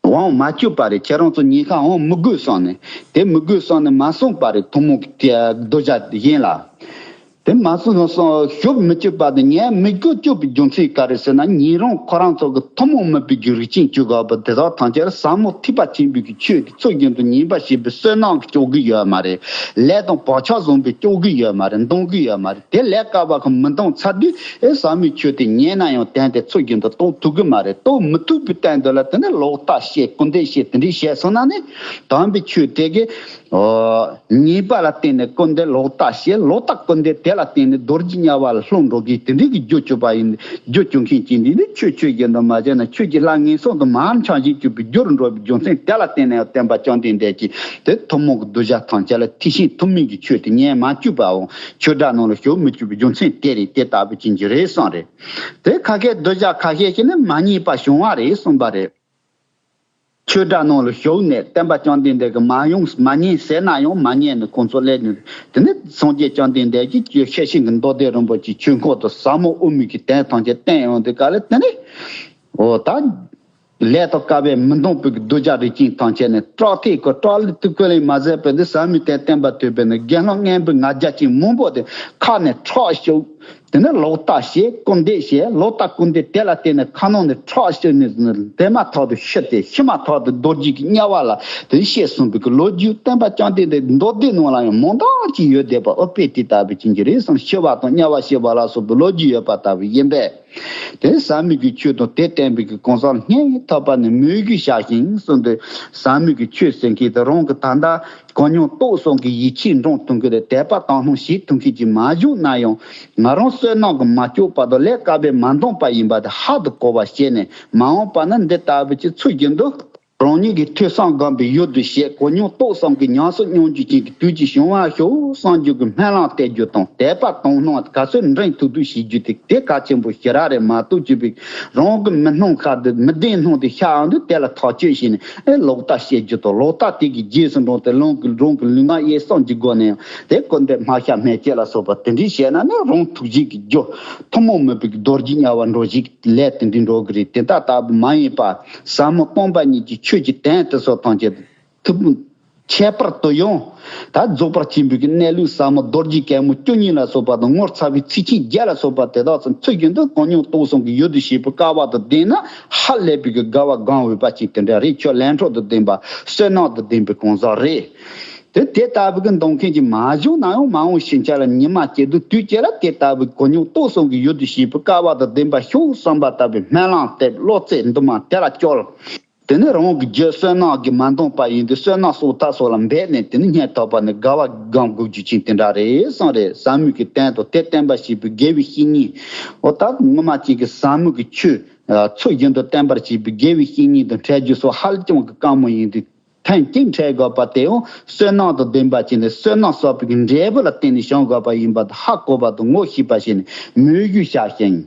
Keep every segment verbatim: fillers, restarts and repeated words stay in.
དབང་མ་བསྐྱུར་བ་རེད། ཁྱེད་རང་ཚོ་ཉེན་ཁ་འོང་མི་དགོས་བསམ་ནས། དེ་མི་དགོས་བསམ་ནས་མ་གསུངས་པ་རེད། ཐུན་མོང་གི་གདུལ་བྱ་གཞན་ལ། དེ་མ་གསུངས་སོང་ཞུགས་མི་བཅུག་པ་དང་ཉན་མི་བཅུག་བཅུག་པའི་རྒྱུ་མཚན་ག་རེ་ཟེར་ན། ཉིན་རང་ཁོ་རང་ཚོ་གི་ཐུན་མོང་མིན་པའི་རྒྱུ་རིགས་ཅན་བཅུག་དགོས་པ་དེ་དག་ཐམས་ཅད་ལ་ཟབ་མོ་ཐེག་པ་ཆེན་པོའི་གི་ཆོས་དེ་ཚོ་རྒྱུན་དུ་ཉན་པ་ཞེས་པའི་བསོད་ནམས་ཀྱིས་སྐྱོབ་གི་ཡོད་མ་རེད། ལས་དང་བག་ཆགས་བཟུང་པའི་སྐྱོབ་གི་ཡོད་མ་རེད། འདང་གི་ཡོད་མ་རེད། དེ་ལས་དཀའ་བ་ཁོ་མི་འདང་ཚར་དུས་ཨེ་ཟབ་མོའི་ཆོས་དེ་ཉན་ན་ཡང་དོན་དེ་ཚོ་རྒྱུན་དུ་རྟོགས་ཐུབ་གི་མ་རེད། རྟོགས་མི་ཐུབ་པའི་སྟེང་དུ་ལ་དེ་ནས་ལོག་ལྟ་བཤད། སྐུར་འདེབས་བཤད། དེ་འདྲའི་བཤད་སོང་ན་ནི་དམ་པའི་ཆོས་དེ་གི་ཨོ། ཉེས་པ་ལ་བརྟེན་ནས་སྐུར་འདེབས། ལོག་ལྟ་བཤད། ལོག་ལྟ་སྐུར་འདེབས། དེ་ལ་བརྟེན་ནས་རྡོ་རྗེ་དམྱལ་བ་ལ་ལྷུང་འགྲོ་གི་དེ་འདྲའི་གི་རྒྱུ་བཅུག་པ་ཡིན། རྒྱུ་བཅུག་མཁན་གྱི་འདི་ནི་ཆོས་ཆོས་བཞིན་དུ་མ་བྱས་ན་ཆོས་ཀྱི་ལྷ་ངན་སོང་དུ་མར་འཆང་བཞིན་བཅུག་པའི་རྒྱུ་རུ་འགྲོ་བའི་རྒྱུ་མཚན་དེ་ལ་བརྟེན་ནས་སྟོན་པ་བཅོམ་ལྡན་འདས་ཀྱིས་དེ་ཐུན་མོང་གི་གདུལ་བྱ་ཐམས་ཅད་ལ་ཐེག་ཆེན་ཐུན་མིན་གྱི་ཆོས་དེ་ཉན་མ་བཅུག་པའོ། ཆོས་སྒྲ་ནང་ལ་ཞུགས་མི་བཅུག་པའི་རྒྱུ་མཚན་དེ་རེད། དེ་ལྟ་བུ་ཅན་གྱི་རེད་གསུངས་རེད། དེ་ཁ་ཤས་གདུལ་བྱ་ཁ་ཤས་ཤིག་ནི་མ་ཉན་པ་བྱུང་བ་རེད་གསུངས་པ་རེད། ཆོས་སྒྲ་ནང་ལ་ཞུགས་ནས་སྟོན་པ་བཅོམ་ལྡན་འདས་ཀྱིས་མ་ཡོང་མ་ཉན་ཟེར་ན་ཡང་མ་ཉན་ནས་ཁོང་ཚོ་སླེབས་ནས། དེ་ནས་སངས་རྒྱས་བཅོམ་ལྡན་འདས་ཀྱིས་ཆོས་ཤེར་ཕྱིན་གྱི་མདོ་སྡེ་རིན་པོ་ཆེའི་ཆོས་འཁོར་དུ་ཟབ་མོ་དབུ་མའི་གི་དོན་ཐམས་ཅད་བསྟན་ཡོང་དུས་ག་ལ་དེ་ནས་འོ་ད་ལས་དང་བསྐལ་པའི་མི་འདང་བའི་གི་གདུལ་བྱ་རིགས་ཅན་ཐམས་ཅད་ནས་སྐྲག་ཐིག་གི་སྐྲག་ལུས་ཐུགས་ཁས་ལེན་མ་མཛད་པ་འདི་ཟབ་མོའི་དོན་བསྟན་པ་ཐོས་པས་ནི་དགེ་སློང་ངན་པའི་ང་རྒྱལ་ཅན་མང་པོ་དེ་ཁ་ནས་ཁྲག་ཤོར། དེ་ནས་ལོག་ལྟ་བཤད། སྐུར་འདེབས་བཤད། ལོག་ལྟ་སྐུར་འདེབས་དེ་ལ་བརྟེན་ནས་ཁ་ནང་ནས་ཁྲག་ཤོར་ནས་དེ་མ་ཐག་ཏུ་ཤི་སྟེ་ཤི་མ་ཐག་ཏུ་རྡོ་རྗེ་གི་དམྱལ་བ་ལ་དེ་བཤད་གསུངས་པའི་གི་ལོ་རྒྱུས་སྟོན་པ་བཅོམ་ལྡན་འདས་མདོ་སྡེ་ནང་ལ་ཡང་མང་དག་ཅིག་ཡོད་བསྡད་པ་ཨོ་དཔེ་དེ་ལྟ་བུ་ཅན་གྱི་རེད་གསུངས། ཤི་བ་དང་དམྱལ་བ་ཤི་བ་ལ་སོགས་པའི་ལོ་རྒྱུས་ཡོད་པ་ལྟ་བུ་ཡིན་པས། དེ་ཟབ་མོའི་གི་ཆོས་དང་དེ་བསྟན་པའི་གི་གང་ཟག་སྙན་ཐོབ་པ་ནི་མོས་གུས་བྱ་ཞིང་གསུངས་ཏེ། ཟབ་མོའི་གི་ཆོས་ཟེར་མཁན་དེ་རང་གི་ད་ལྟ་གོ་མྱོང་རྟོགས་སོང་གི་ཡིད་ཆེས་འདྲོངས་ཐུབ་མཁན་དེ་དད་པ་དག་སྣང་བྱེད་ཐུབ་མཁན་ཅིག་མ་བྱུང་ན་ཡང་ང་རང་བསོད་ནམས་ཀྱིས་མ་སྐྱོབ་བར་དུ་ལས་དཀའ་བས་མ་འདང་པ་ཡིན་པ་དེ་ཧ་དུ་གོ་བ་བྱས་ནས་མ་འོངས་པ་ན་འདི་ལྟ་བུ་ཅིག་ཚུལ་བཞིན་དུ། རང་ཉིད་ཀྱི་ཐོས་བསམ་སྒོམ་པའི་ཡུལ་དུ་བྱེད། གོ་མྱོང་རྟོགས་བསམ་གྱི་ཉམས་སུ་མྱོང་རྒྱུ་ཅན་གྱི་དུས་ཀྱི་བྱུང་བ་ཤོག་བསམ་རྒྱུ་གི་སྨོན་ལམ་གཏད་རྒྱུ་དང་དད་པ་དག་སྣང་ག་ཚོད་འདྲེན་ཐུབ་ཐུབ་བྱེད་རྒྱུ་དེ་དེ་གལ་ཆེན་པོ་ཞེ་དྲག་རེད་མ་གཏོགས་ཅིག་པའི་རང་གི་མི་སྣང་ཁ་དེ་མི་བདེན་སྣང་དེ་ཤར་ཡོང་དུས་དེ་ལ་ཐག་གཅོད་བྱས་ནས་ཨེ་ལོག་ལྟ་བཤད་རྒྱུ་དང་ལོག་ལྟ་དེ་གི་རྗེས་སུ་འགྲོ་སྟེ་རང་གི་རང་གི་ལུས་ངག་ཡིད་གསུམ་གྱི་སྒོ་ནས་ཡང་དེ་སྐུར་འདེབས་སྨྲ་བཤད་སྨྲས་བཅོས་ལ་སོགས་པ་དེ་འདྲའི་བྱས་ན་ནི་རང་ཐུགས་རྗེ་གི་རྒྱུ་ཐུན་མོང་མིན་པའི་རྡོ་རྗེ་དམྱལ་བ་འགྲོ་ཞིག་ལས་དེ་འདྲའི་འགྲོ་གི་རེད། དེ་ལྟ་ལྟ་བུ་མ་ཡིན་པ་ཟབ་མོ་སྟོང་པ་ཉིད་ཀྱི་ཆོས་ཀྱི་དོན་དེ་ཚོ་ཐམས་ཅད་ཐུབ་ཁྱད་པར་དུ་ཡང་ད་རྫོགས་པར་ཆེན་པོའི་གནས་ལུགས་ཟབ་མོ་རྡོ་རྗེ་གད་མོ་བཅུ་གཉིས་ལ་སོགས་པ་དང་ངོ་མཚར་བའི་ཚིག་ཆེན་བརྒྱད་ལ་སོགས་པ་དེ་དག་ཚོ་ཚུལ་བཞིན་དུ་གོ་མྱོང་རྟོགས་བསམ་གྱི་ཡུལ་དུ་བྱེད་པའི་སྐལ་བ་དང་ལྡན་ན་ཧ་ལས་པའི་གི་དགའ་བ་གང་འོས་པ་ཅིག་དེ་འདྲ་རེད། ཁྱོད་ལས་འཕྲོ་དང་ལྡན་པ་བསོད་ནམས་དང་ལྡན་པའི་གང་ཟག་རེད། དེ་དེ་ལྟ་བུ་གི་འདོང་མཁན་གྱི་མ་བྱུང་ན་ཡང་མ་འོངས་ཕྱིན་ཆད་ལ་ཉི་མ་སྐྱེ་དུས་དུས་སྐྱེ་ལ་དེ་ལྟ་བུའི་གོ་མྱོང་རྟོགས་བསམ་གྱི་ཡུལ་དུ་བྱེད་པའི་སྐལ་བ་དང་ལྡན་པ་ཤོག་བསམ་པ་ལྟ་བུའི་སྨོན་ལམ་གཏད། བློ་རྩེ་འདུན་མ་དེ་ལ་བཅོལ། དེ་ནས་རང་གི་རྒྱུད་བསོད་ནམས་ཀྱིས་མ་འདང་པ་ཡིན་དུས་བསོད་ནམས་གསོག་ཐབས་སོགས་ལ་འབད་ནས་དེ་ནི་སྙིང་ཐག་པ་ནས་དགའ་བ་སྒོམ་དགོས་རྒྱུ་ཅན་དེ་འདྲ་རེད་གསུངས་རེད། ཟབ་མོའི་གི་དོན་དང་དེ་བསྟན་པ་ཞེས་པའི་དགེ་བའི་བཤེས་གཉེན་འོ་ད་ངོ་མ་ཅིག་གི་ཟབ་མོའི་གི་ཆོས་ཚུལ་བཞིན་དུ་བསྟན་པར་བྱེད་པའི་དགེ་བའི་བཤེས་གཉེན་དང་འཕྲད་རྒྱུ་སོགས་ཧ་ཅང་གི་དཀའ་མོ་ཡིན་དུས། ཐེངས་གཅིག་འཕྲད་དགོས་པ་དེ་ཡང་བསོད་ནམས་དང་ལྡན་པ་ཅིག་ནས་བསོད་ནམས་བསགས་པའི་འབྲས་བུ་ལ་བརྟེན་ནས་བྱུང་དགོས་པ་ཡིན་པ་དེ་ཧ་གོ་བ་དང་ངོ་ཤེས་པ་ཞིག་ནས་མོས་གུས་བྱ་ཞིང་།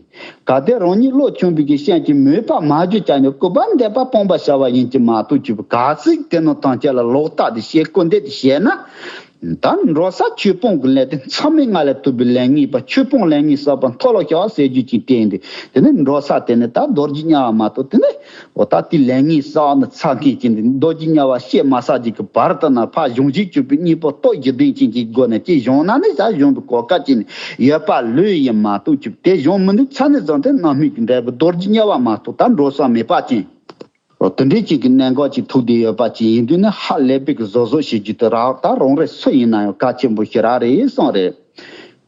གལ་ཏེ་རང་ཉིད་བློ་ཆུང་བའི་གི་ཤན་གྱི་མོས་པ་མ་བརྗོད་ཀྱང་ནས་སྐུར་པ་འདེབས་པ་སྤོང་བར་བྱ་བ་ཡིན་གྱི་མ་གཏོགས་ཅིག་པུ་ག་ཚིག་དེ་ནང་ཐམས་ཅད་ལ་ལོག་ལྟ་དེ་བཤད་སྐུར་འདེབས་དེ་བཤད་ན། ད་འགྲོ་ས་ཆོས་སྤོང་གི་ལས་དེ་མཚམས་མེད་ལྔ་ལས་ཐུབ་པའི་ལས་ངན་པ་ཆོས་སྤོང་ལས་ངན་བསགས་པ་མཐོལ་ལོ་བཤགས་ཟེར་རྒྱུ་ཅིག་བསྟན་ཏེ་དེ་ནས་འགྲོ་ས་དེ་ནས་ད་རྡོ་རྗེ་དམྱལ་བ་མ་གཏོགས་དེ་ནས་འོ་ད་དེ་ལས་ངན་བསགས་ནས་ཚར་མཁན་ཅིག་འདི་རྡོ་རྗེ་དམྱལ་བ་བཤད་མ་ཚར་ཅིག་གི་བར་དུ་ན་ཕར་གཞུང་བཞི་བཅུ་པའི་གཉེན་པོ་སྟོབས་བཞི་ལྡན་ཅན་གྱི་སྒོ་ནས་ཅིག་བྱུང་ན་ནི་ད་གཞུང་གི་གོ་སྐབས་ཅིག་ནས་ཡོད་པ་ལོས་ཡིན་མ་གཏོགས་ཅིག་དེ་བྱུང་མི་འདུག་ཚར་ནས་བཟུང་སྟེ་རྣམ་སྨིན་གྱི་འབྲས་བུ་རྡོ་རྗེ་དམྱལ་བ་མ་གཏོགས་ད་འགྲོ་ས་མེད་པ་ཅན། དེ་འདྲའི་ཅིག་གི་གནད་འགག་ཅིག་ཐུག་བསྡད་ཡོད་པ་ཅིག་ཡིན་དུས་ནི་ཧ་ལས་པའི་གི་བཟོ་བཟོ་བྱེད་རྒྱུ་དེ་རག་ད་རང་རེ་སུ་ཡིན་ན་ཡང་གལ་ཆེན་པོ་ཞེ་དྲག་རེད་གསུངས་རེད།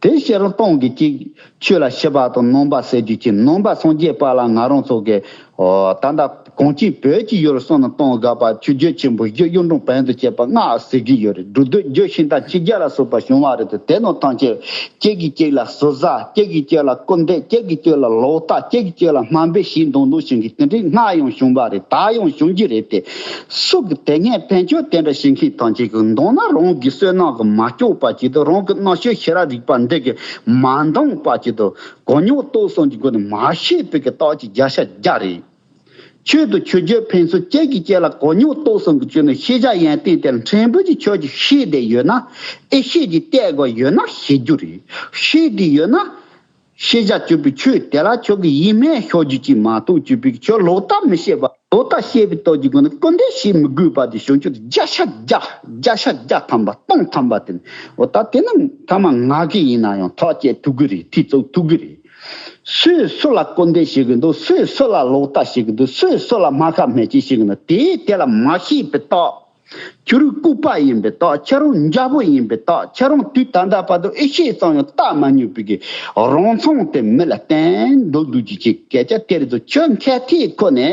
དེ་ཕྱིར་སྟོང་གི་ཅིག་ཆོས་ལ་ཞེན་པ་དང་སྣང་བ་ཟེར་རྒྱུ་ཅིག་ནང་པ་སངས་རྒྱས་པ་ལ་ང་རང་ཚོ་གི་ད་ལྟ་གངས་ཅན་བོད་ཀྱི་ཡུལ་གསུམ་ན་སྟོང་དགའ་བ་ཆོས་བརྒྱུད་ཆེན་པོ་བཞི་གཡུང་དྲུང་བོན་དུ་བཅས་པ་ལྔ་ཟེར་གྱི་ཡོད་རེད། སྒྲུབ་སྡེ་རྒྱུད་ཤིང་རྟ་ཆོས་བརྒྱད་ལ་སོགས་པ་བྱུང་བ་རེད་དེ་དེ་ནང་ཐམས་ཅད་གཅིག་གིས་གཅིག་ལ་ཟུར་ཟ། གཅིག་གིས་གཅིག་ལ་སྐུར་འདེབས། གཅིག་གིས་གཅིག་ལ་ལོག་ལྟ། གཅིག་གིས་གཅིག་ལ་དམའ་འབེབས་བྱེད་མདོག་མདོག་བྱེད་མཁན་དེ་འདྲའི་སྔར་ཡང་བྱུང་བ་རེད། ད་ཡང་བྱུང་རྒྱུ་རེད་དེ། སུ་གིས་དེ་སྔའི་ཕན་ཆོད་དེ་འདྲ་བྱེད་མཁན་ཐམས་ཅད་ཀྱིས་འདང་ན་རང་གི་བསོད་ནམས་ཀྱིས་མ་སྐྱོབ་པ་ཅིག་དང་རང་གི་རྣམ་དཔྱོད་ཤེས་རབ་རིག་པ་འདི་གིས་མ་འདང་བ་ཅིག་དང་གོ་མྱོང་རྟོགས་བསམ་གྱི་སྒོ་ནས་མ་ཤེས་པའི་གི་རྟགས་ཀྱི་བརྒྱ་ཆ་བརྒྱ་རེད། ཆོས་དང་ཆོས་བརྒྱུད་ཕན་ཚུན་གཅིག་གིས་གཅིག་ལ་གོ་མྱོང་རྟོགས་བསམ་གྱི་སྤྱོད་ནས་ཤེས་བྱ་ཡོན་ཏན་དེ་ཕྲན་བུ་ཅིག་ཁྱོད་ཀྱིས་ཤེས་བསྡད་ཡོད་ན། ཨེ་ཤེས་ཀྱི་བལྟས་དགོས་ཡོད་ན་ཤེས་རྒྱུ་རེད། ཤེས་བསྡད་ཡོད་ན། ཤེས་བྱ་གཅིག་པུའི་ཆོས་དེ་ལ་ཁྱོད་ཀྱིས་ཡིད་སྨོན་ཤོར་རྒྱུ་ཅིག་མ་གཏོགས་གཅིག་པུའི་ཁྱོད་ལོག་ལྟ་མི་བྱེད་པ། ལོག་ལྟ་བཤད་པའི་སྟོབས་ཀྱི་སྒོ་ནས་སྐུར་འདེབས་བྱེད་མི་དགོས་པ་དེ་བྱུང་ཆོག་བརྒྱ་ཆ་བརྒྱ། བརྒྱ་ཆ་བརྒྱ་ཐམ་པ་སྟོང་ཐམ་པ་དེ་ནི་འོ་ད་དེ་ནི་ཐ་མ་ང་གི་ཡིན་ན་ཡང་ཐག་བཅད་ཐུབ་ཀྱི་རེད། འཐུས་ཚུགས་ཐུབ་ཀྱི་རེད། སུས་སུ་ལ་སྐུར་འདེབས་བྱེད་ཀྱི་འདུག་སུས་སུ་ལ་ལོག་ལྟ་བྱེད་ཀྱི་འདུག་སུས་སུ་ལ་སྨར་ཁ་སྨྲས་སྐྱོན་བྱེད་ཀྱི་འདུག་དེས་དེ་ལ་མ་ཤེས་པའི་རྟགས། ཁྱོད་རང་ལྐུགས་པ་ཡིན་པའི་རྟགས། ཁྱོད་རང་འཇའ་པོ་ཡིན་པའི་རྟགས། ཁྱོད་རང་དུས་ད་ལྟ་བར་དུ་ཨེ་ཤེས་ཙམ་ཡང་བལྟ་མ་མྱོང་བའི་གི་རང་མཚང་དེ་མི་ལ་བསྟན་འགྲོ་འདུག་ཅིག་ཅིག་སྐད་ཆ་དེ་རེད་དོ། ཁྱོད་མཁས་མཐིལ་ཁོ་ནས་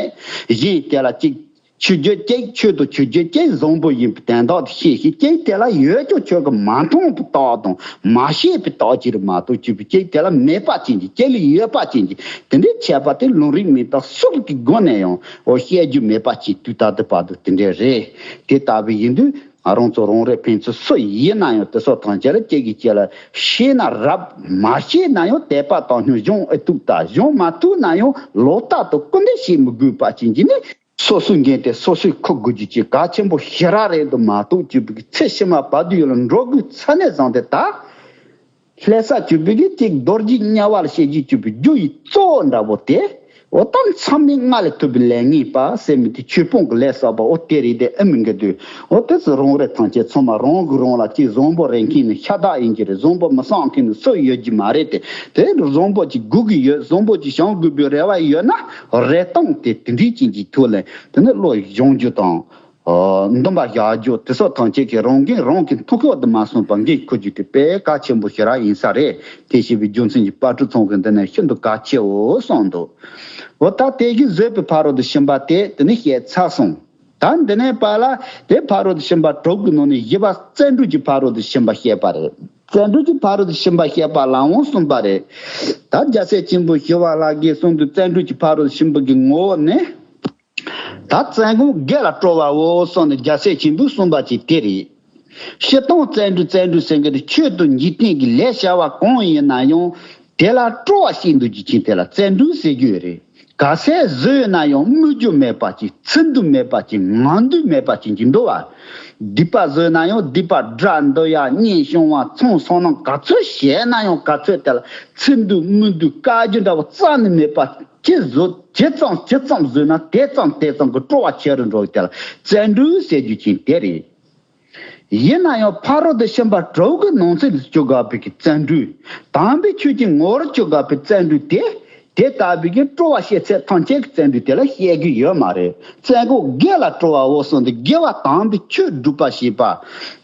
གཞན་དེ་ལ་ཅིག་ཆོས་བརྒྱུད་ཅིག་ཆོས་དང་ཆོས་བརྒྱུད་ཅིག་བཟང་པོ་ཡིན་པའི་དོན་དག་དེ་ཤེས་ཤིང་ཅིག་དེ་ལ་ཡོད་ཀྱང་ཁྱོད་ཀྱིས་མ་མཐོང་བའི་རྟགས་དང་མ་ཤེས་པའི་རྟགས་ཅིག་རེད་མ་གཏོགས་ཅིག་པའི་ཅིག་དེ་ལ་མེད་པ་ཅན་གྱི་ཅིག་ལ་ཡོད་པ་ཅན་གྱི་དེ་འདྲའི་ཁྱད་པར་དེ་ལུང་རིགས་མི་རྟག་སོགས་ཀྱི་སྒོ་ནས་ཡང་འོ་བཤད་རྒྱུ་མེད་པ་ཅིག་དུས་ད་ལྟ་བར་དུ་དེ་འདྲ་རེད། དེ་ལྟ་བུ་ཡིན་དུས། ང་རང་ཚོ་རང་རེ་ཕན་ཚུན་སུ་ཡིན་ན་ཡང་དེ་ཚོ་ཐམས་ཅད་ལ་སྐྱེ་གི་སྐྱེ་ལ་ཤེས་ན་རབ། མ་ཤེས་ན་ཡང་དད་པ་དང་སྙིང་སྦྱོང་ཨེ་ཐུབ་ད་སྦྱོང་མ་ཐུབ་ན་ཡང་ལོག་ལྟ་དང་སྐུར་འདེབས་བྱེད་མི་དགོས་པ་ཅན་གྱི་ནི་སོ་སོའི་འགན་དེ་སོ་སོས་འཁུར་དགོས་རྒྱུ་ཅིག་གལ་ཆེན་པོ་ཞེ་དྲག་རེད་འདུག་མ་གཏོགས་ཅིག་པའི་ཚེ་ཕྱི་མ་བར་དུ་ཡོད་ལ་འགྲོ་དགོས་ཚ་ནས་བཟུང་སྟེ་ད། ལྷ་ས་ཅིག་པའི་གི་ཅིག་རྡོ་རྗེ་དམྱལ་བ་ལ་བཤད་རྒྱུ་ཅིག་པའི་རྒྱུ་ཡི་གཙོ་བོ་འདྲ་པོ་དེ། འོ་ད་མཚམས་མེད་ལྔ་ལས་ཐུབ་པའི་ལས་ངན་པ་ཟེར་མི་དེ་ཆོས་སྤོང་གི་ལས་བསགས་པ་འོ་དེ་རེད་དེ་ཨེ་མི་འགལ་དུས། འོ་དེ་ཚོ་རང་རེ་ཐམས་ཅད་ཚང་མ་རང་གིས་རང་ལ་ཅིག་བཟང་པོ་རེ་མཁན་ནི་ཤ་སྟག་ཡིན་གྱི་རེད། བཟང་པོ་མི་བསམ་མཁན་ནི་སུ་ཡོད་ཀྱི་མ་རེད་དེ། དེ་བཟང་པོ་ཅིག་དགོས་ཀྱི་ཡོད། བཟང་པོ་ཅིག་བྱུང་དགོས་པའི་རེ་བ་ཡོད་ན་རེ་སྟངས་དེ་དེ་འདྲའི་ཅན་གྱི་ཐོག་ལས་དེ་ནི་བློ་སྦྱོང་རྒྱུ་དང་། འདུན་པ་བཞག་རྒྱུ་དེ་ཚོ་ཐམས་ཅད་ཀྱིས་རང་འགན་རང་གི་མཐོ་ཁོག་ཏུ་མ་སོང་བར་འགན་འཁུར་རྒྱུ་དེ་དཔེ་གལ་ཆེན་པོ་ཞེ་དྲག་ཡིན་ས་རེད། དེ་ཞེས་པའི་རྒྱུ་མཚན་གྱིས་དཔལ་སྤྲུལ་ཚང་གིས་འདི་ནས་ཤིན་ཏུ་གལ་ཆེའོ་གསུངས་འདུག་འོ་ད་དེ་བཞིན་བཟོད་པའི་ཕ་རོལ་ཏུ་ཕྱིན་པ་དེ་དེ་ནས་བཤད་ཚར་སོང་། ད་འདི་ནས་བར་ལ་དེ་ཕ་རོལ་ཏུ་ཕྱིན་པ་དྲུག་གི་ནང་ནས་བཞི་པ་བརྩོན་འགྲུས་ཀྱི་ཕ་རོལ་ཏུ་ཕྱིན་པ་བཤད་པ་རེད། བརྩོན་འགྲུས་ཀྱི་ཕ་རོལ་ཏུ་ཕྱིན་པ་བཤད་པ་ལ་འོང་གསུངས་པ་རེད། ད་རྒྱལ་སྲས་ཆེན་པོ་ཞི་བ་ལྷ་གིས་གསུངས་དུས་བརྩོན་འགྲུས་ཀྱི་ཕ་རོལ་ཏུ་ཕྱིན་པ་གི་ངོ་བོ་ནི། ད་བཙན་སྒོམ་དགེ་ལ་སྤྲོ་བའོ་གསུངས་ནས་རྒྱལ་སྲས་ཆེན་པོས་གསུངས་པ་ཅིག་དེ་རེད། སྤྱིར་བཏང་བརྩོན་འགྲུས་བརྩོན་འགྲུས་ཟེར་མཁན་དེ་ཆོས་དང་འཇིག་རྟེན་གྱི་ལས་བྱ་བ་གང་ཡིན་ན་ཡང་དེ་ལ་སྤྲོ་བ་ཞིག་འདུག་རྒྱུ་ཅིག་དེ་ལ་བརྩོན་འགྲུས་ཟེར་རྒྱུ་རེད། ག་ཚད་བཟོས་ན་ཡང་སྨོད་རྒྱུ་མེད་པ་ཅིག་ཚིམ་རྒྱུ་མེད་པ་ཅིག་ངལ་རྒྱུ་མེད་པ་ཅིག་ཅིག་འདུག་བ། སྡིག་པ་བཟོས་ན་ཡང་སྡིག་པ་དགྲ་འདུལ་ཡག་གཉེན་སྐྱོང་བ་ཚོང་སོང་ན་ག་ཚོད་བྱས་ན་ཡང་ག་ཚོད་དེ་ལ་ཚིམ་རྒྱུ་སྨོད་རྒྱུ་དཀའ་རྒྱུ་འདྲ་བོ་རྩ་ནས་མེད་པ། ཇི་བཟོ་ཇི་ཙམ་ཇི་ཙམ་བཟོས་ན་དེ་ཙམ་དེ་ཙམ་གྱི་སྤྲོ་བ་ཆེ་རུ་འགྲོ་གི་དེ་ལ་བརྩོན་འགྲུས་ཟེར་རྒྱུ་ཅིག་དེ་རེད། ཡིན་ན་ཡང་ཕ་རོལ་ཏུ་ཕྱིན་པ་དྲུག་གི་ནང་ཚན་དུ་བཅུག་དགོས་པའི་གི་བརྩོན་འགྲུས། དམ་པའི་ཆོས་ཀྱི་ངོ་བོར་བཅུག་དགོས་པའི་བརྩོན་འགྲུས་དེ། དེ་ལྟ་བུའི་གི་སྤྲོ་བ་བྱེད་ཚད་ཐམས་ཅད་ཀྱི་བརྩོན་འགྲུས་དེ་ལ་བཤད་རྒྱུ་ཡོད་མ་རེད། བཙན་སྒོམ་དགེ་ལ་སྤྲོ་བའོ་གསུངས་ཏེ་དགེ་བ་དམ་པའི་ཆོས་སྒྲུབ་པ་བྱེད་པ།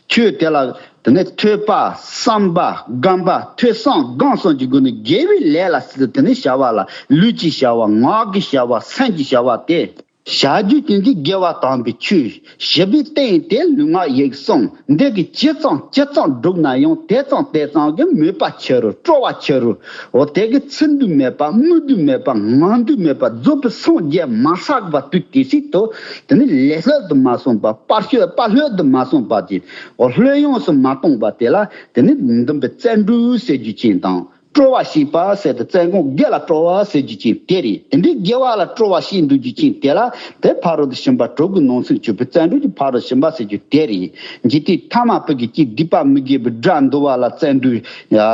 ཆོས་དེ་ལ་དེ་ནས་ཐོས་པ་བསམ་པ་སྒོམ་པ་ཐོས་བསམ་སྒོམ་གསུམ་གྱི་སྒོ་ནས་དགེ་བའི་ལས་ལ་ཟེར་དེ་ནས་བྱ་བ་ལ་ལུས་ཀྱི་བྱ་བ་ངག་གི་བྱ་བ་སེམས་ཀྱི་བྱ་བ་དེ། བྱ་རྒྱུ་ཅན་གྱི་དགེ་བ་དམ་པའི་ཆོས་བྱེད་པའི་རྟེན་དེ་ལུས་ངག་ཡིད་གསུམ་འདི་གི་ཇི་ཙམ་ཇི་ཙམ་བསྒྲུབས་ན་ཡང་དེ་ཙམ་དེ་ཙམ་གྱི་མོས་པ་ཆེ་རུ་སྤྲོ་བ་ཆེ་རུ། འོ་དེ་གི་ཚིམ་རྒྱུ་མེད་པ་སྨོད་རྒྱུ་མེད་པ་ངལ་རྒྱུ་མེད་པ་རྫོགས་པའི་སངས་རྒྱས་མ་བསགས་པ་དུས་དེ་སྲིད་དུ་དེ་ནི་ལས་ལྷོད་དུ་མ་སོང་བ་པ་ཤོད་པ་ལྷོད་དུ་མ་སོང་བ་ཅིག་འོ་ལྷོད་ཡངས་སུ་མ་གཏོང་བ་དེ་ལ་དེ་ནི་འདུན་པའི་བརྩོན་འགྲུས་ཟེར་རྒྱུ་ཅན་དང་། སྤྲོ་བ་ཞེས་པ་ཟེར་ཏེ་བཙན་སྒོམ་དགེ་ལ་སྤྲོ་བ་ཟེར་རྒྱུ་ཅན་དེ་རེད། དེ་འདྲའི་དགེ་བ་ལ་སྤྲོ་བ་ཞིག་འདུག་རྒྱུ་ཅན་དེ་ལ་དེ་ཕ་རོལ་ཏུ་ཕྱིན་པ་དྲུག་གི་ནང་ཚན་གྱུར་པའི་བརྩོན་འགྲུས་ཀྱི་ཕ་རོལ་ཕྱིན་པ་ཟེར་རྒྱུ་དེ་རེད། འཇིག་རྟེན་ཐ་མལ་པའི་གི་ཅིག་སྡིག་པ་མི་དགེ་བའི་དགྲ་འདུལ་བ་ལ་བརྩོན་འགྲུས།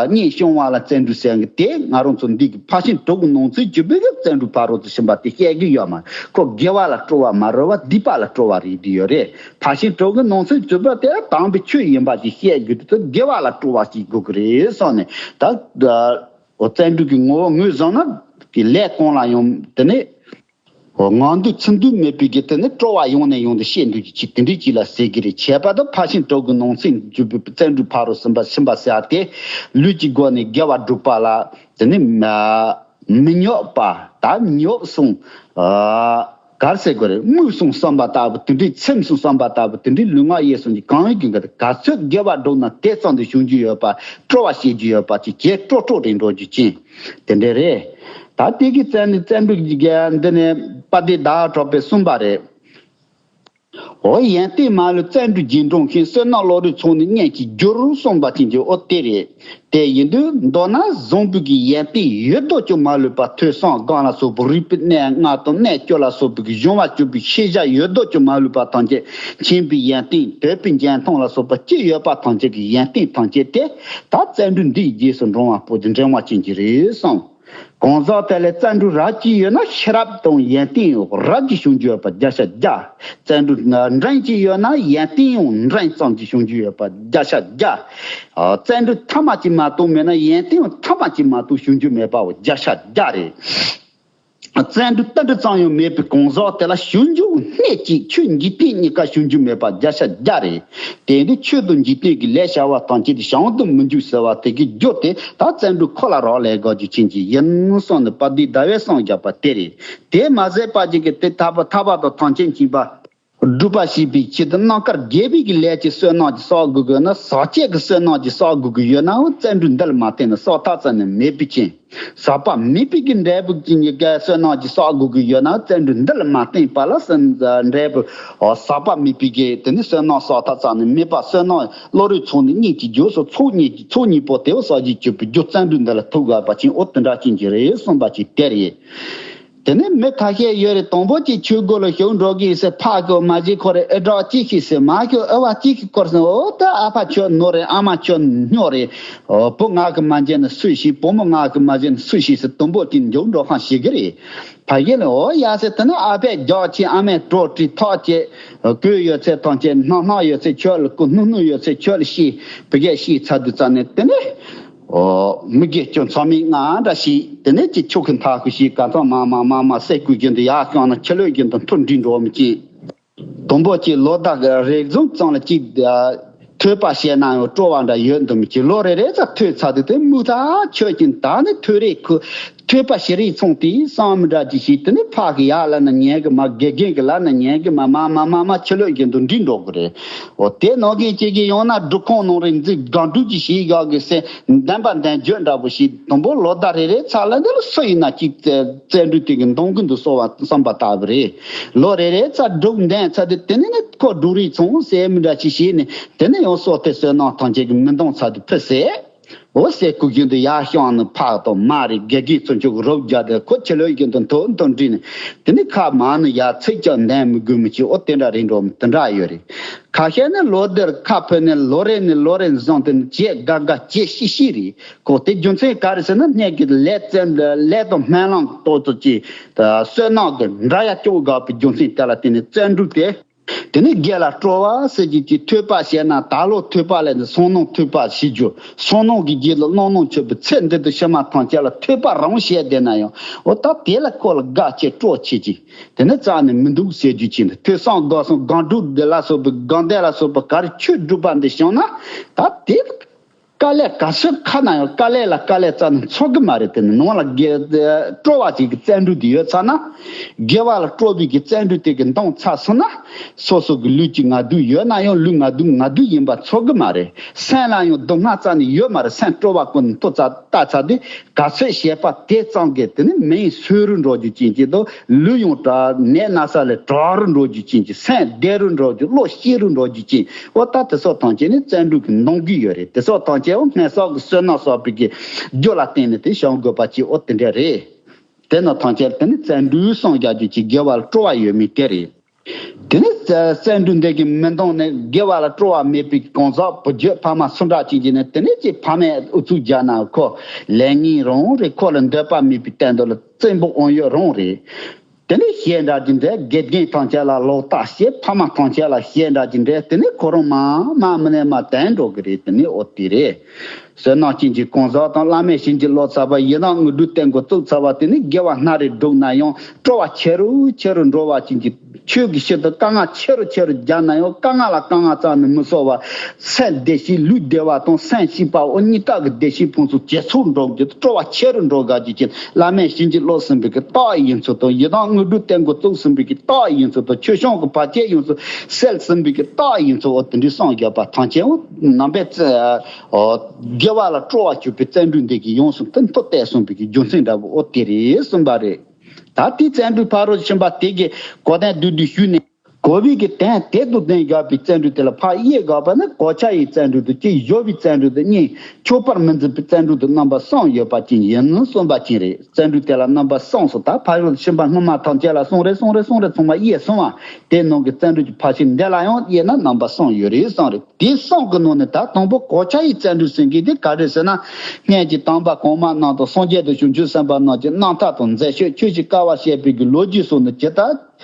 གཉེན་སྐྱོང་བ་ལ་བརྩོན་འགྲུས་ཟེར་གི་དེ་ང་རང་ཚོ་འདི་གི་ཕར་ཕྱིན་དྲུག་གི་ནང་ཚན་གྱུར་པའི་གི་བརྩོན་འགྲུས་ཕ་རོལ་ཏུ་ཕྱིན་པ་དེ་བཤད་གི་ཡོད་མ་རེད། ཁོ་དགེ་བ་ལ་སྤྲོ་བ་མ་རེད་བ་སྡིག་པ་ལ་སྤྲོ་བ་རེད་དེ་ཡོད་རེད། ཕར་ཕྱིན་དྲུག་གི་ནང་ཚན་གྱུར་པ་དེ་ལ་དམ་པའི་ཆོས་ཡིན་པ་ཅིག་བཤད་རྒྱུ་དེ་དགེ་བ་ལ་སྤྲོ་བ་ཅིག་དགོས་གི་རེད་བསམ་ནས་ད། འོ་བརྩོན་འགྲུས་ཀྱི་ངོ་བོ་ངོས་བཟུང་ན་གི་ལས་གང་ལ་ཡང་དེ་ནས་འོ་ངལ་འདུ་ཚིམ་འདུ་མེད་པའི་གི་དེ་ནས་སྤྲོ་བ་ཡོང་ནས་ཡོང་དུ་བཤད་འདུག་ཅིག་དེ་འདྲའི་ཅིག་ལ་ཟེར་གི་རེད། བྱས་པ་དང་ཕར་ཕྱིན་དྲུག་གི་ནང་ཚན་གྱུར་པའི་བརྩོན་འགྲུས་ཕ་རོལ་ཕྱིན་པ་ཕྱིན་པ་ཟེར་ཏེ་ལུས་ཀྱི་སྒོ་ནས་དགེ་བ་སྒྲུབ་པ་ལ་དེ་ནས་མི་ཉོབ་པ་ད་ཉོབ་སོང་། གར་ཟེར་དགོས་རེད། མོས་སོང་བསམ་པ་ལྟ་བུ་དེ་འདྲའི་ཚིམ་སོང་བསམ་པ་ལྟ་བུ་དེ་འདྲའི་ལུས་ངག་ཡིད་གསུམ་གྱི་གང་ཡིན་གྱི་འགལ་ཏེ་ག་ཚོད་དགེ་བ་བསྒྲུབས་ན་དེ་ཙམ་དུ་བྱུང་རྒྱུ་ཡོད་པ་སྤྲོ་བ་བྱེད་རྒྱུ་ཡོད་པ་ཅིག་གྱེས་སྤྲོ་སྤྲོ་རེ་འགྲོ་རྒྱུ་ཅན་དེ་འདྲ་རེད། ད་དེ་གི་བཙན་ནི་བཙན་འབྲུག་གི་འདི་ནས་དཔལ་ལྡན་ཟླ་བ་གྲགས་པས་གསུངས་པ་རེད། འོ་ཡོན་ཏན་མ་ལུས་བརྩོན་འགྲུས་རྒྱས་འགྲོ་མཁན། བསོད་ནམས་བློ་གྲོས་ཚོགས་ནི་སྙན་གྱི་རྒྱུར་གསུངས་པ་ཅན་གྱི་འོ་དེ་རེད། དེ་ཡིན་དུས་མདོར་ན་བཟང་པོའི་གི་ཡོན་ཏན་ཡོད་དོ་ཅོག་མ་ལུས་པ་ཐོས་བསམ་སྒོམ་ལ་སོགས་པའི་རིག་པའི་གནས་ལྔ་དང་གནས་བཅུ་ལ་སོགས་པའི་གི་གཞུང་བ་བཅུ་པའི་ཤེས་བྱ་ཡོད་དོ་ཅོག་མ་ལུས་པ་ཐམས་ཅད་མཁྱེན་པའི་ཡོན་ཏན་དོད་པའི་འཇོན་ཐང་ལ་སོགས་པ་ཅི་ཡོད་པ་ཐམས་ཅད་ཀྱི་ཡོན་ཏན་ཐམས་ཅད་དེ་ད་བརྩོན་འགྲུས་འདིའི་རྗེས་སུ་འབྲང་བ་པོ་དེ་འབྲང་བ་ཅན་གྱི་རེད་གསུངས། གང་ཟག་དེ་ལ་བརྩོན་འགྲུས་རབ་ཅིག་ཡོད་ན་ཤེས་རབ་དང་ཡོན་ཏན་ཡང་རབ་ཀྱི་བྱུང་རྒྱུ་ཡོད་པ་བརྒྱ་ཆ་བརྒྱ། བརྩོན་འགྲུས་འབྲིང་ཅིག་ཡོད་ན་ཡོན་ཏན་ཡང་འབྲིང་ཙམ་གྱི་བྱུང་རྒྱུ་ཡོད་པ་བརྒྱ་ཆ་བརྒྱ། བརྩོན་འགྲུས་ཐ་མ་གཅིག་མ་གཏོགས་མེད་ན་ཡོན་ཏན་ཡང་ཐ་མ་གཅིག་མ་གཏོགས་བྱུང་རྒྱུ་མེད་པ་བརྒྱ་ཆ་བརྒྱ་རེད། བརྩོན་འགྲུས་ཏིལ་འབྲུ་ཙམ་ཡང་མེད་པའི་གང་ཟག་དེ་ལ་བྱུང་རྒྱུ་སྣེ་གཅིག་ཆོས་འཇིག་རྟེན་གཉིས་ཀ་བྱུང་རྒྱུ་མེད་པ་བརྒྱ་ཆ་བརྒྱ་རེད། དེ་ཡིན་དུས་ཆོས་དང་འཇིག་རྟེན་གྱི་ལས་བྱ་བ་ཐམས་ཅད་དེ་བྱང་དུ་མི་འཇུག་ཟེར་བ་དེ་གི་རྒྱུ་དེ་ད་བརྩོན་འགྲུས་ཁོ་ལ་རག་ལས་དགོས་རྒྱུ་ཅན་གྱི་ཡིན་གསུངས་ནས་པ་དེ་ཟླ་བའི་སངས་རྒྱས་པ་དེ་རེད། དེ་མ་ཟད་པ་ཅིག་གི་དེ་ཐར་པ་ཐར་པ་དང་ཐམས་ཅད་མཁྱེན་པ། སྒྲུབ་པ་བྱེད་པའི་ཆེད་དུ་རྣམ་དཀར་དགེ་བའི་གི་ལས་ཀྱི་བསོད་ནམས་ཀྱི་བསགས་དགོས་དགོས་ན་ཟག་བཅས་ཀྱི་བསོད་ནམས་ཀྱི་བསགས་དགོས་ཀྱི་ཡོད་ནའང་བརྩོན་འགྲུས་འདི་ལ་མ་བརྟེན་ན་བསགས་ཐབས་རྩ་ནས་མེད་པའི་ཕྱིར། ཟག་པ་མེད་པའི་གི་འབྲས་བུ་ཀྱི་ཉེ་དགའི་བསོད་ནམས་ཀྱི་བསགས་དགོས་ཀྱི་ཡོད་ནའང་བརྩོན་འགྲུས་འདི་ལ་མ་བརྟེན་པ་ལ་བསོད་འབྲས་བུ་ཟག་པ་མེད་པའི་གི་དེ་ནི་བསོད་ནམས་བསགས་ཐབས་རྩ་ནས་མེད་པ། བསོད་ནམས་བློ་རིག་ཚོགས་ནི་གཉིས་ཀྱི་རྒྱུ་སོགས་ཚོགས་གཉིས་ཀྱི་ཚོགས་གཉིས་པོ་དེ་བསགས་བྱེད་གྱུར་པའི་རྒྱུ་བརྩོན་འགྲུས་འདི་ལ་ཐུག་དགོས་པ་ཅན་ཨོ་དེ་འདྲ་ཅན་གྱི་རེད་གསུངས་པ་ཅིག་དེ་རེད། དེ་ནས་མི་ཁ་ཤས་ཡོད་རེད། དང་པོ་གཅིག་ཆོས་སྒོ་ལ་ཞུགས་འགྲོ་གི་ཟེར་ཕ་གི་མ་གཞི་ཁོ་རེ་ཨེ་གྲགས་གཅིག་ཤིག་ཟེར་མ་ཞུ་ཨེ་བ་གཅིག་ཤིག་སྐོར་ཟེར་ཨོ་ད་ཨ་ཕ་ཁྱོད་ནོར་རེད། ཨ་མ་ཁྱོད་སྨྱོ་རེད། ཨོ་བུ་ང་གི་མ་འཇལ་ན་སུས་ཤེས། བུ་མོ་ང་གི་མ་འཇལ་ན་སུས་ཤེས་ཟེར་དང་པོ་གཅིག་འཇུག་འགྲོ་ཁང་ཞིག་གི་རེད། ཕ་གི་ལ་ཨོ་ཡ་ཟེར་དེ་ནས་ཨ་ཕས་རྒྱག་ཆེ་ཨ་མས་གྲོགས་བྲིས་ཐག་བཅད་གོས་ཡོད་ཚད་ཐམས་ཅད་སྣང་སྣང་ཡོད་ཚད་ཁྱོད་ལ་བསྐུར་སྣུམ་སྣུམ་ཡོད་ཚད་ཁྱོད་ལ་ཤེས་བུ་གས་ཤེས་ཚ་དུས་ཙ་ནས་དེ་ནས། ཨོ། མི་དགེ་སྐྱོན་ཚང་མའི་ང་འདྲ་ཞིག་དེ་ནས་ཀྱི་ཆུ་ཁི་མཐའ་ཁུ་ཞིག་ག་ཚང་མ་མ་མ་མ་སེ་ཀུ་རྒྱུན་དུ་ཡར་བསྐྱངས་ན་ཆུ་ལོད་རྒྱུན་དུ་མཐུ་འདྲི་འགྲོ་མི་ཅི། དུམ་བུ་གཅིག་ལོ་ཟླ་གི་རེག་ཟུང་ཙང་ལ་གཅིག་ཐོས་པ་བཤད་ན་ཡང་སྤྲོ་བ་འདྲ་ཡོད་འདུག་མི་ཅི། ལོ་རེ་རེ་ཙམ་ཐོས་ཚར་དུས་དེ་མུ་མཐའ་ཆོད་ཀྱིན་ད་ནི་ཐོས་རེས་ཁུ་ཐོས་པ་ཤེས་རིག་ཚོང་དེའི་བསམ་མི་འདྲ་ཅིག་ཞིག་དེ་ནི་ཕ་གི་ཡར་ལ་ན་ཉན་གི་མ་དགེ་རྒན་གི་ལ་ན་ཉན་གི་མ་མ་མ་མ་མ་ཆུ་ལོད་རྒྱུན་དུ་འདྲི་འགྲོ་གི་རེད། འོ་དེ་ནང་གི་གཅིག་གི་ཡང་ན་སྒྲུབ་ཁང་ནང་རེ་འཛུགས་སྒང་སྒྲུབ་ཀྱི་ཞིག་ཡག་གི་སེ་འདན་པ་འདན་བརྗོད་འདྲ་པོ་ཞིག་དང་པོ་ལོ་ཟླ་རེ་རེ་ཚ་ལ་འདི་ལ་སུ་ཡིན་ན་གཅིག་བཙལ་བཙལ་འདྲུ་དེ་གི་འདང་གི་འདུག་སོ་བ་བསམ་པ་ལྟ་བུ་རེད། ལོ་རེ་རེ་ཚ་སྒྲུབ་འདན་ཚ་དེ་དེ་ནི་ནི་ཁོ་སྒྲུབ་རིག་ཚོང་ཟེར་མི་འདྲ་ཞིག་ཞིག་ནི་དེ་ནི་ཡང་སོ་དེ་བསོད་ནམས་ཐམས་ཅད་ཀྱི་མི་འདང་ཚ་དེ་ཕུད་ཟེར། འོ་ཟེར་སྐུ་རྒྱུན་དུ་ཡར་བཤང་ནི་ཕག་དང་མ་རེད། དགེ་རྒན་ཚོ་མཆོག་རོབ་རྒྱག་དེ་ཁོ་ཆུ་ལོད་རྒྱུན་དུ་མཐོ་མཐོ་འདྲི་ནི་དེ་ནི་ཁ་མ་ནི་ཡར་ཚིག་ཀྱང་འདན་མི་དགོས་མི་ཅི། འོ་དེ་འདྲ་རེད་འགྲོ་མི་དེ་འདྲ་ཡོད་རེད། ཁ་ཤས་ནི་ལོ་དེར་ཁ་ཕུད་ནས་ལོ་རེ་ནས་ལོ་རེ་བཟང་དེ་ནི་བྱེད་དགའ་དགའ་བྱེད་ཤི་ཤི་རེད། ཁོ་དེ་རྒྱུ་མཚན་ག་རེ་ཟེར་ན་སྣེ་གི་ལས་བཙན་ལས་དང་སྨོན་ལམ་ཏོག་ཙམ་ཅིག་བསོད་ནམས་ཀྱི་འདྲ་ཡ་སྐྱོ་དགའ་བའི་རྒྱུ་མཚན་དེ་ལ་བརྟེན་ནས་བརྩོན་འགྲུས་དེ། དེ་ནས་དགེ་ལ་སྤྲོ་བ་ཟེར་གྱི་ཅིག་ཐོས་པ་བྱས་ན་ད་ལོ་ཐོས་པ་ལས་ནི་བསོད་ནམས་ཐོས་པ་བྱེད་རྒྱུ། བསོད་ནམས་ཀྱི་རྒྱུད་ལ་བླང་ནོ་མཆོད་པའི་ཚེ་འདི་དུ་ཕྱི་མ་ཐམས་ཅད་ལ་ཐོས་པ་རང་བྱས་བསྡད་ན་ཡང་འོ་ད་དེ་ལ་ཁོ་ལ་དགའ་ཆེ་སྤྲོ་ཆེ་ཅིག་དེ་ནི་རྩ་ནས་མི་འདུག་ཟེར་རྒྱུ་ཅིག་ནི་ཐོས་བསམ་སྒོམ་གསུམ་སྒོམ་སྒྲུབ་འདི་ལ་སོགས་པའི་སྒོམ་བཟླས་ལ་སོགས་པའི་ག་རེ་ཆོས་སྒྲུབ་པ་འདི་བྱུང་ན་ད་དེ། དཀའ་ལས་ག་ཚོད་ཁ་ན་ཡང་དཀའ་ལས་ལ་དཀའ་ལས་རྩ་ནས་ཚོར་གི་མ་རེད། དེ་ནི་ནང་ལ་དགེ་སྤྲོ་བ་ཅིག་གི་བརྩོན་འགྲུས་དེ་ཡོད་ཚར་ན། དགེ་བ་ལ་སྤྲོ་བའི་གི་བརྩོན་འགྲུས་དེ་གི་འདང་ཚར་སོང་ན། སོ་སོ་གི་ལུས་ཀྱི་ང་སྡུག་ཡོད་ན་ཡང་ལུས་ང་སྡུག་ང་སྡུག་ཡིན་པ་ཚོར་གི་མ་རེད། སེམས་ལ་ཡང་སྡུག་བསྔལ་རྩ་ནས་ཡོད་མ་རེད། སེམས་སྤྲོ་བ་ཀུན་ནས་མཐོ་ཙམ་བལྟ་ཚར་དུས་ག་ཚོད་བྱས་པ་དེ་ཙམ་གི་དེ་ནི་མིང་སུ་རུ་འགྲོ་རྒྱུ་ཅན་གྱི་དང་ལུས་ཡང་དྲག་ནད་ན་ཚ་ལས་དྲག་རུ་འགྲོ་རྒྱུ་ཅན་གྱི་སེམས་བདེ་རུ་འགྲོ་རྒྱུ་བློ་སྐྱིད་རུ་འགྲོ་རྒྱུ་ཅན། འོ་ད་དེ་སོགས་ཐམས་ཅད་ནི་བརྩོན་འགྲུས་ཀྱི་ནང་གི་ཡོད་རེད། དེ་སོགས་ཐམས་ཅད་འོ་སྔོན་བསགས་ཀྱི་བསོད་ནམས་བསགས་པའི་གི་རྒྱུ་ལ་བརྟེན་ནས་དེ་བྱུང་དགོས་པ་ཅིག་འོ་དེ་འདྲ་རེད། དེ་རྣམས་ཐམས་ཅད་དེ་ནི་བརྩོན་འགྲུས་སངས་རྒྱས་རྒྱུ་ཅིག་དགེ་བ་ལ་སྤྲོ་བ་ཡོད་མིན་དེ་རེད། དེ་ནི་བརྩོན་འགྲུས་འདི་གི་མི་འདང་ནས་དགེ་བ་ལ་སྤྲོ་བ་མེད་པའི་གང་ཟག་བུ་རྒྱུད་ཕ་མ་སུ་འདྲ་ཅིག་གིས་ནི་དེ་ནི་ཅིག་ཕ་མས་ཨུ་ཚུགས་རྒྱག་ན་ཁོ་ལས་ངན་རང་རེད། ཁོ་ལ་འདོད་པ་མེད་པའི་སྟེང་དུ་ལ་བཙན་པོ་དབང་ཡོད་རང་རེད། དེ་ནས་གཞས་འདྲ་གྱི་འདྲ་དགེ་རྒན་ཐམས་ཅད་ལ་ལོག་ལྟ་བྱེད། ཕ་མ་ཐམས་ཅད་ལ་གཞས་འདྲ་གྱི་འདྲ་དེ་ནས་ཁོ་རང་མ་མ་མི་ནས་མ་དན་འགྲོ་གི་རེད། དེ་ནས་འོ་དེ་རེད། བསོད་ནམས་ཅན་གྱི་གང་ཟག་དང་བླ་མས་བྱིན་གྱིས་རློབས་ཚར་བ་ཡི་དམ་དངོས་གྲུབ་བསྟན་འགོ་བཙུགས་ཚར་བ་དེ་ནས་དགེ་བ་སྣ་རེ་བསྒྲུབས་ན་ཡང་སྤྲོ་བ་ཆེ་རུ་ཆེ་རུ་འགྲོ་བ་ཅན་གྱི་ཆོས་ཀྱི་ཕྱིར་དུ་དཀའ་ངལ་ཆེ་རུ་ཆེ་རུ་རྒྱག་ན་ཡང་དཀའ་ངལ་ལ་དཀའ་ངལ་རྩ་ནས་མི་བཟོ་བར་སེམས་བདེ་ཞིང་ལུས་བདེ་བ་དང་སེམས་སྐྱིད་པ་འོ་གཉིས་ཀ་གི་བདེ་སྐྱིད་ཕུན་སུམ་ཇེ་ཚོགས་འགྲོ་རྒྱུ་དང་སྤྲོ་བ་ཆེ་རུ་འགྲོ་དགའ་རྒྱུ་ཅན་བླ་མས་བྱིན་གྱིས་རློབས་ཟིན་པའི་གི་རྟགས་ཡིན་ཚུལ་དང་ཡི་དམ་དངོས་གྲུབ་བསྟན་འགོ་བཙུགས་ཟིན་པའི་གི་རྟགས་ཡིན་ཚུལ་དང་ཆོས་སྐྱོང་གི་བར་ཆད་ཡིན་ཚུལ་སེལ་ཟིན་པའི་གི་རྟགས་ཡིན་ཚུལ་འོ་དེ་འདྲའི་སངས་རྒྱས་པ་ཐམས་ཅད་འོ་རྣམ་པའི་རྩེ་འོ་དགེ་བ་ལ་སྤྲོ་བ་གྱུར་པའི་བརྩོན་འགྲུས་འདི་གིས་ཡོངས་སུ་མཐུན་ཐུབ་བསྟན་གསུངས་པའི་གི་རྒྱུ་མཚན་འདྲ་བོ་འོ་དེ་རེད་གསུངས་པ་རེད། ད་དེ་བརྩོན་འགྲུས་ཕ་རོལ་ཕྱིན་པ་དེ་གི་གོ་དོན་བསྡུས་བསྡུས་ཞུས་ནས། གོ་བའི་གི་དོན་དེ་དང་ལྡན་དགོས་པའི་བརྩོན་འགྲུས་དེ་ལ་ཕར་དབྱེ་དགོས་པ་ནི། གོ་ཆ་ཡི་བརྩོན་འགྲུས་དང་གཅིག། སྦྱོར་བའི་བརྩོན་འགྲུས་དང་གཉིས། ཆོག་པར་མི་འཛིན་པའི་བརྩོན་འགྲུས་དང་རྣམ་པ་གསུམ་ཡོད་པ་ཅན་ཡིན་གསུངས་པ་ཅན་རེད། བརྩོན་འགྲུས་དེ་ལ་རྣམ་པ་གསུམ་སོགས། ད་ཕ་རོལ་ཕྱིན་པ་སྔ་མ་ཐམས་ཅད་ལ་གསུངས་རེད། གསུངས་རེད། གསུངས་རེད། ཚང་མ་དབྱེ་སོང་བ། དེ་ནང་གི་བརྩོན་འགྲུས་ཀྱི་ཕར་ཕྱིན་འདི་ལ་ཡང་དབྱེ་ན་རྣམ་པ་གསུམ་ཡོད་རེད་གསུངས་རེད། དེ་གསུམ་གྱི་ནང་ནས་ད་དང་པོ་གོ་ཆ་ཡི་བརྩོན་འགྲུས་ཟེར་མཁན་དེ་ག་རེ་ཟེར་ན། སྔོན་གྱི་དམ་པ་གོང་མ་རྣམས་དང་སངས་རྒྱས་དང་བྱང་ཆུབ་སེམས་དཔའ་རྣམས་ཀྱི་རྣམ་ཐར་དང་མཛད་ཤུལ། ཆོས་ཀྱི་དཀའ་བ་སྤྱད་པའི་གི་ལོ་རྒྱུས་སོགས་ནི་ཇི་ལྟར།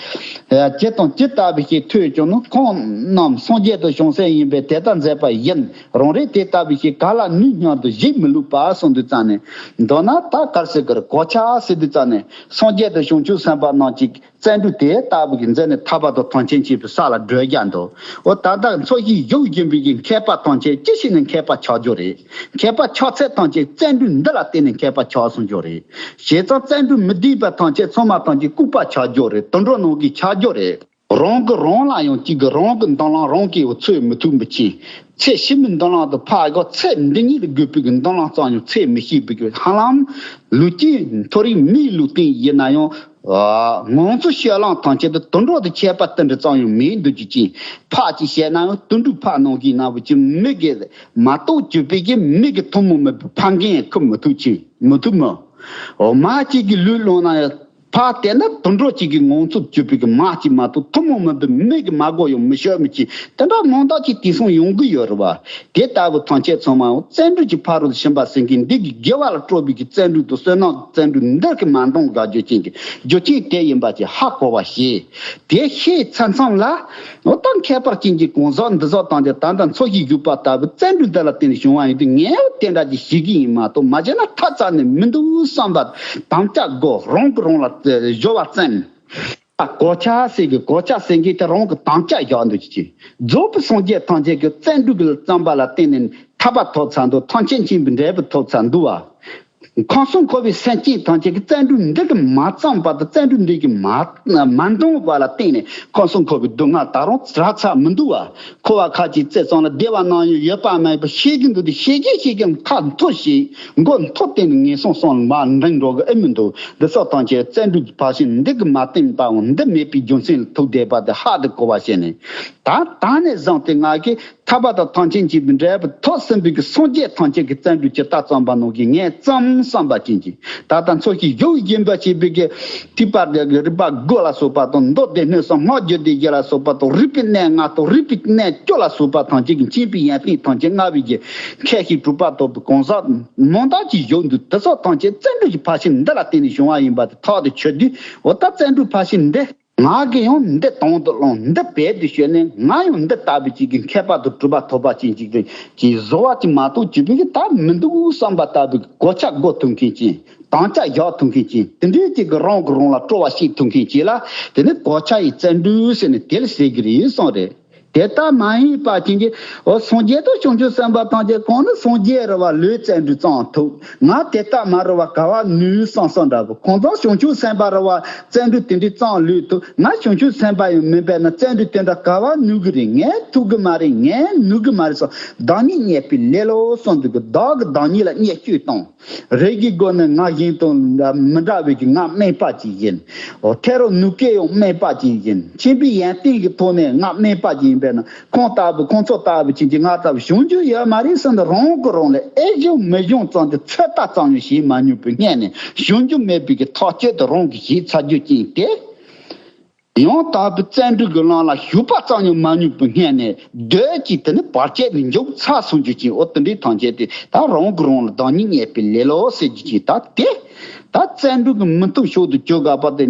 ཇི་དང་ཇི་ལྟ་བུ་ཞིག་ཐོས་བྱུང་ན། ཁོང་རྣམས་སངས་རྒྱས་དང་བྱང་སེམས་ཡིན་པས་དེ་ལྟར་མཛད་པ་ཡིན། རང་རེས་དེ་ལྟ་བུ་ཞིག་ག་ལ་ནུས་སྙམ་དུ་གཞིག་མི་ལུས་པ་གསུངས་དུས་ཙམ་ནས། མདོར་ན་ད་ག་རེ་ཟེར་གི་རེད། གོ་ཆ་ཟེར་དུས་ཙམ་ནས་སངས་རྒྱས་དང་བྱང་ཆུབ་སེམས་དཔའ་རྣམས་ཀྱི་བརྩོན་འགྲུས་དེ་ལྟ་བུ་གི་མཛད་ནས་ཐར་པ་དང་ཐམས་ཅད་མཁྱེན་པའི་ས་ལ་བགྲོད་རྒྱག་འདུག་འོ་ད་ལྟ་འཚོ་ཞིང་སྡོད་བཞིན་པའི་གི་མཁས་པ་ཐམས་ཅད་ཅི་ཞིག་ནས་མཁས་པ་ཆགས་རྒྱུ་རེད། མཁས་པ་ཆགས་ཚད་ཐམས་ཅད་བརྩོན་འགྲུས་འདི་ལ་བརྟེན་ནས་མཁས་པ་ཆགས་སོང་རྒྱུ་རེད། བྱས་ཙང་བརྩོན་འགྲུས་མི་ལྡན་པ་ཐམས་ཅད་ཚང་མ་ཐམས་ཅད་ལྐུགས་པ་ཆགས་རྒྱུ་རེད། དུད་འགྲོ་ནང་གི་ཆགས་རྒྱུ་རེད། རང་གིས་རང་ལ་ཡང་གཅིག་གིས་རང་གི་མདུན་ལམ་རང་གིས་འཚོལ་མི་ཐུབ་མི་ཕྱིན། ཚེ་ཕྱི་མའི་མདུན་ལམ་དུ་ཕར་གོ། ཚེ་འདི་ཉིད་ལ་དགོས་པའི་གི་མདུན་ལམ་ཙམ་ཡང་འཚོལ་མི་ཤེས་པའི་གི་ཧ་ལམ་ལུས་ཀྱི་མཐོ་རིས་མིའི་ལུས་རྟེན་ཡིན་ན་ཡང་། ཨ། ངང་ཚུལ་བཤད་ལམ་ཐམས་ཅད་དུ་དུད་འགྲོ་དང་ཁྱད་པར་ཏིལ་འབྲུ་ཙམ་ཡང་མེད་འདུག་ཅིག་ཅིང་། ཕག་ཅིག་བཤད་ན་ཡང་དུད་འགྲོའི་ཕག་ནང་བཞིན་ན་བུ་ཅིག་མི་གི་མ་གཏོགས་གྱུར་པའི་གི་མི་གི་ཐུན་མོང་མིན་པའི་ཕ་རྒན་ཁུར་མི་ཐུབ་ཅིང་མི་ཐུབ་མོད། འོ། མ་གཅིག་གི་ལུས་བླངས་ན་ཡང་། ཕར་བལྟས་ན་དུད་འགྲོ་གཅིག་གི་ངང་ཚུལ་གྱུར་པའི་གི་མ་གཅིག་མ་གཏོགས་ཐུན་མོང་མིན་པའི་མི་གི་མ་གོ་ཡང་མི་ཤོར་མི་གཅིག་དེ་འདྲ་མང་དག་ཅིག་དེང་སང་ཡོང་གི་ཡོད་རེད་བ། དེ་ལྟ་བུ་ཐམས་ཅད་ཚང་མ་བརྩོན་འགྲུས་ཀྱི་ཕ་རོལ་ཕྱིན་པ་ཟེར་མཁན་འདི་གི་དགེ་བ་ལ་སྤྲོ་བའི་གི་བརྩོན་འགྲུས་དང་བསོད་ནམས་བརྩོན་འགྲུས་འདི་གི་མ་འདང་དགའ་རྒྱུ་ཅན་གྱི་རྒྱུ་རྐྱེན་དེ་ཡིན་པ་ཅིག་ཧ་གོ་བ་བྱེད། དེ་ཤེས་ཚར་མཚམས་ལ། འོ་ད་མཁས་པ་ཅན་གྱི་གང་ཟག་འདི་ཟག་དང་དེ་ད་ལྟ་འཚོ་ཞིང་སྡོད་པ་ལྟ་བུ་བརྩོན་འགྲུས་འདི་ལ་བརྟེན་ནས་བྱུང་བ་ཡིན་དུས་ངས་དེ་འདྲ་ཅིག་ཞིག་གི་ཡིན་མ་གཏོགས་མ་བྱས་ན་ཐབས་རྩ་ནས་མི་འདུག་བསམ་པ་དམ་བཅའ་དགོས། རང་གིས་རང་ལ་སྦྱོར་བ་བརྩོན། གོ་ཆ་ཟེར་གི་གོ་ཆ་ཟེར་མཁན་དེ་རང་གིས་དམ་བཅའ་བཞག་འདུག་ཅིག་རྫོགས་པའི་སངས་རྒྱས་ཐམས་ཅད་ཀྱིས་བརྩོན་འགྲུས་ཀྱི་བརྩམས་པ་ལ་བརྟེན་ནས་ཐར་པ་ཐོབ་ཚར་འདུག་ཐམས་ཅད་མཁྱེན་པའི་འབྲས་བུ་ཐོབ་ཚར་འདུག་བ། ཁམས་གསུམ་འཁོར་བའི་སེམས་ཅན་ཐམས་ཅད་ཀྱིས་བརྩོན་འགྲུས་འདི་གིས་མ་བརྩམས་པ་དང་བརྩོན་འགྲུས་འདི་གིས་མ་མ་འདང་བ་ལ་བརྟེན་ནས་ཁམས་གསུམ་འཁོར་བའི་སྡུག་བསྔལ་ད་རུང་རག་ཚར་མི་འདུག་བ། འཁོར་བ་ཁ་ཅིག་བརྩེགས་ཙམ་ལ་བདེ་བ་ནམ་ཡང་ཡོད་པ་མེད་པ་ཤེས་ཀྱི་འདུག་དེ་ཤེས་ཀྱིན་ཤེས་ཀྱིན་ཁ་འཐོར་ཞིག་མགོ་འཐོར་བསྟན་ནས་ངན་སོང་གསུམ་ལ་མར་འགྲིམ་འགྲོ་གི་ཨེ་མི་འདུག་འདི་ཚོ་ཐམས་ཅད་བརྩོན་འགྲུས་ཀྱི་ཕར་ཕྱིན་འདི་གིས་མ་བརྟེན་པའང་འདི་མེད་པའི་རྒྱུ་མཚན་ལ་ཐུག་བསྡད་པ་དེ་ཧ་དེ་གོ་བ་བྱས་ནས། ད་ད་ནས་བཟུང་སྟེ་ང་གིས་ཐར་པ་དང་ཐམས་ཅད་མཁྱེན་པའི་འབྲས་བུ་ཐོབ་ཟིན་པའི་གི་སངས་རྒྱས་ཐམས་ཅད་ཀྱི་བརྩོན་འགྲུས་ཇི་ལྟར་བརྩམས་པ་ནང་བཞིན་ངས་བརྩམས་བསམ་པ་ཅན་གྱི་ད་ལྟ་འཚོ་ཞིང་སྡོད་བཞིན་པ་བྱེད་པའི་གི་ཐེག་པ་རིག་པ་དགུ་ལ་སོགས་པ་དང་མདོ་སྡེ་སྣོད་གསུམ་སྔགས་རྒྱུད་སྡེ་བཞི་ལ་སོགས་པ་དང་རིག་པའི་གནས་ལྔ་དང་རིག་པའི་གནས་བཅུ་ལ་སོགས་པ་ཐམས་ཅད་ཀྱི་མཁྱེན་པའི་ཡོན་ཏན་ཐམས་ཅད་མངའ་བའི་གི་མཁས་ཤིང་གྲུབ་པ་ཐོབ་པའི་གང་ཟག་མང་དག་ཅིག་བཞུགས་འདུག་དེ་ཚོ་ཐམས་ཅད་བརྩོན་འགྲུས་ཀྱི་ཕར་ཕྱིན་འདི་ལ་བརྟེན་ནས་བྱུང་བ་ཡིན་པ་དེ་ཐག་ཏུ་ཆོད་དུས། འོ་ད་བརྩོན་འགྲུས་ཕར་ཕྱིན་འདི། ང་གིས་ཡང་འདི་དང་དུ་བླངས། འདི་བེད་དུ་ཤོད་ནས་ང་ཡང་འདི་ལྟ་བུ་ཅིག་གི་མཁས་པ་དང་གྲུབ་པ་ཐོབ་པ་ཅན་ཅིག་གི་ཅིག་བཟོ་བ་ཅིག་མ་གཏོགས་ཅིག་པའི་གི་ད་མི་འདུག་བསམ་པ་ལྟ་བུའི་གོ་ཆ་བགོ་ཐུབ་མཁན་ཅིག་དམ་བཅའ་བཞག་ཐུབ་མཁན་ཅིག་དེ་འདྲའི་ཅིག་གི་རང་གིས་རང་ལ་སྤྲོ་བ་བྱེད་ཐུབ་མཁན་ཅིག་ལ་དེ་ནི་གོ་ཆ་ཡི་བརྩོན་འགྲུས་ཟེར་ནས་དེ་ལ་ཟེར་གི་རེད་གསུངས་རེད། དེ་ལྟར་མ་ཡིན་པ་ཅན་གྱི། འོ་སངས་རྒྱས་དང་བྱང་ཆུབ་སེམས་དཔའ་ཐམས་ཅད་གང་ནི་སངས་རྒྱས་རེད་བ་ལོས་བརྩོན་འགྲུས་བརྩམས་ཐུབ། ང་དེ་ལྟར་མ་རེད་བ་ག་བ་ནུས་བསམ་བསམ་འདྲ་བོ། གང་ལྟར་བྱང་ཆུབ་སེམས་དཔའ་རེད་བ་བརྩོན་འགྲུས་དེ་འདྲའི་བརྩམས་ལོས་ཐུབ། ང་བྱང་ཆུབ་སེམས་དཔའ་ཡང་མིན་པས་ན་བརྩོན་འགྲུས་དེ་འདྲ་ག་བ་ནུས་གི་རེད། ངས་ཐུབ་གི་མ་རེད། ངས་ནུས་གི་མ་རེད་བསམ། བདག་ཉིད་བརྙས་པའི་ལེ་ལོ་བསམ་འདུག་གི། བདག་གིས་བདག་ཉིད་ལ་བརྙས་བཅོས་བཏང་། རིགས་ཀྱི་སྒོ་ནས་ང་གཞན་དང་མི་འདྲ་བའི་གི་ང་དམན་པ་ཅིག་ཡིན། འོ་ཐེ་རོ་ནུ་སྐད་ཡང་དམན་པ་ཅིག་ཡིན། མཁྱེན་པའི་ཡོན་ཏན་གྱི་ཐོག་ནས་ང་དམན་པ་ཅིག་ཡིན་པས་ན་ཁོང་ལྟ་བུ་ཁོང་ཚོ་ལྟ་བུ་ཅིག་གིས་ང་ལྟ་བུ་བྱུང་རྒྱུ་ཡོད་མ་རེད་བསམ་ནས་རང་གིས་རང་ལ་ཨེ་བྱུང་མི་བྱུང་ཙམ་གྱི་ཚོད་ལྟ་ཙམ་ཡང་བྱེད་མ་མྱོང་པའི་སྔོན་ནས་བྱུང་རྒྱུ་མེད་པའི་གི་ཐག་གཅོད་དེ་རང་གིས་བྱས་ཚར་རྒྱུ་ཅན་དེ། ཡང་དག་པའི་བརྩོན་འགྲུས་ཀྱི་ལམ་ལ་ཞུགས་པ་ཙམ་ཡང་མ་མྱོང་པའི་སྔོན་ནས་སྡོད་ཀྱི་དེ་ནི་བར་ཆད་ནི་འཇོག་ཚར་སོང་རྒྱུ་ཅན། འོ་དེ་འདྲའི་ཐམས་ཅད་དེ་ད་རང་གིས་རང་ལ་བདག་ཉིད་བརྙས་པའི་ལེ་ལོ་ཟེར་རྒྱུ་ཅན། ད་དེ་ད་བརྩོན་འགྲུས་ཀྱི་མི་མཐུན་ཕྱོགས་དུ་གྱུར་དགོས་པ་དེ་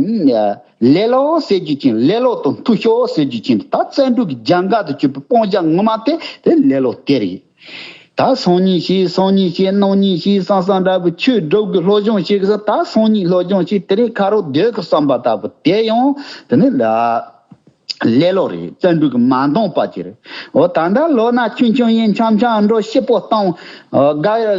ལེ་ལོ་ཟེར་རྒྱུ་ཅན། ལེ་ལོ་དང་མཐུན་ཕྱོགས་ཟེར་རྒྱུ་ཅན། ད་བརྩོན་འགྲུས་ཀྱི་རྒྱབ་འགལ་དུ་གྱུར་པའི་སྤང་བྱ་ངོ་མ་དེ་དེ་ལེ་ལོ་དེ་རེད། ད་སང་ཉིན་ཤེས་སང་ཉིན་ཤེས་གནངས་ཉིན་ཤེས་བསམ་བསམ་འདྲ་བོ་ཆོས་སྒྲུབ་ཀྱི་སློབ་སྦྱོང་བྱེད་ཀྱི་ས། ད་སང་ཉིན་སློབ་སྦྱོང་བྱེད། དེ་རིང་ཁ་རོག་སྡོད་ཀྱི་བསམ་པ་ལྟ་བུ་དེ་ཡང་དེ་ནི་ལ་ལེ་ལོ་རེད། བརྩོན་འགྲུས་ཀྱིས་མ་འདང་བ་ཅིག་རེད། འོ་ད་ལྟ་ལོ་ན་ཆུང་ཆུང་ཡིན། འཆམ་འཆམ་འགྲོ། སྐྱིད་པོ་བཏང་། དགའ་